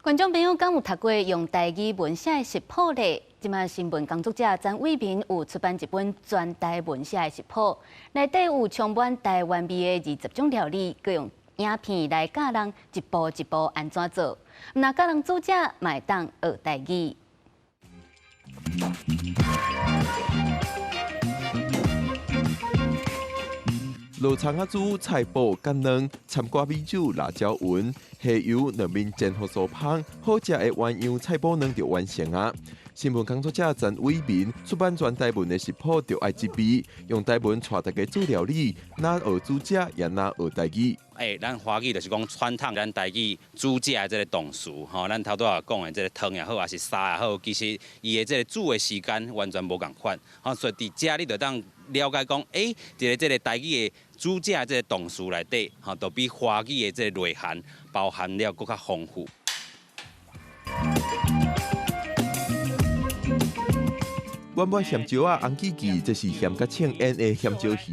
觀眾朋友敢有讀過用台語文寫的食譜咧？這馬新聞工作者曾偉民有出版一本全台文寫的食譜，內底有充滿台灣味的20種料理，閣用影片來教人一步一步按怎做。毋但教人煮食，嘛會當學台語。滷蔥仔煮、菜脯、橄卵、摻瓜米酒、辣椒雲、蝦油，兩面煎予酥香，好食的鴛鴦菜脯卵就完成啊！新聞工作者曾偉民出版全台文的食譜，就愛這味，用台文帶大家煮料理，若學煮食，也若學台語。欸，咱華語就是講傳統咱台語煮食的這个動詞，吼，咱頭拄仔講的這个湯也好，抑是沙也好，其實伊的這个煮的時間完全無仝款，吼，所以佇遮你就當了解講，欸，一个這个台語的煮食的這个動詞內底，吼，就比華語的這个內涵包含了閣較豐富。滿滿鹹椒仔，紅記記，這是鹹甲清醃的鹹椒魚。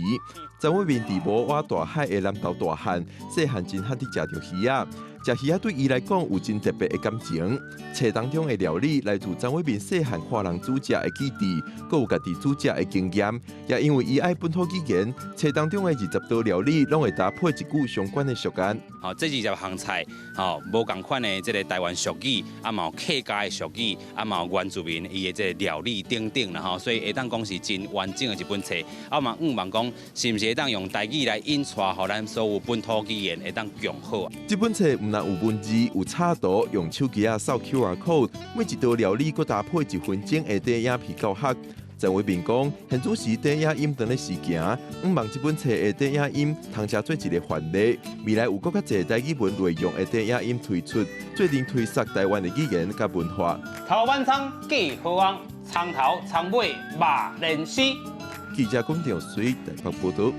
曾偉民佇無倚大海的南投大漢，細漢真罕佇食著魚仔。食魚仔對伊來講有真特別的感情。冊當中的料理來自曾偉民細漢看人煮食的記憶，閣有家己煮食的經驗。也因為伊愛本土語言，冊當中的20道料理攏會搭配一句相關的俗諺。吼，這20項菜，吼，無仝款的這个台灣俗語，啊嘛有客家的俗語，啊嘛有原住民伊的這个料理等等啦吼，所以會當講是真完整的一本冊。啊嘛，向望講是毋是會當用台語來引帶，予咱所有本土語言會當更好。這本冊毋但有文字，有插圖，用手機仔掃 QR code，每一道料理閣搭配一分鐘的短影片教學。曾偉民講，現此時短影音當咧時行，向望這本冊的短影音通成做一个範例，未來有閣較濟台語文內容的短影音推出，做陣推捒台灣的語言佮文化。頭挽蔥計好紅，蔥頭蔥尾肉連絲。記者龔長水台北報導。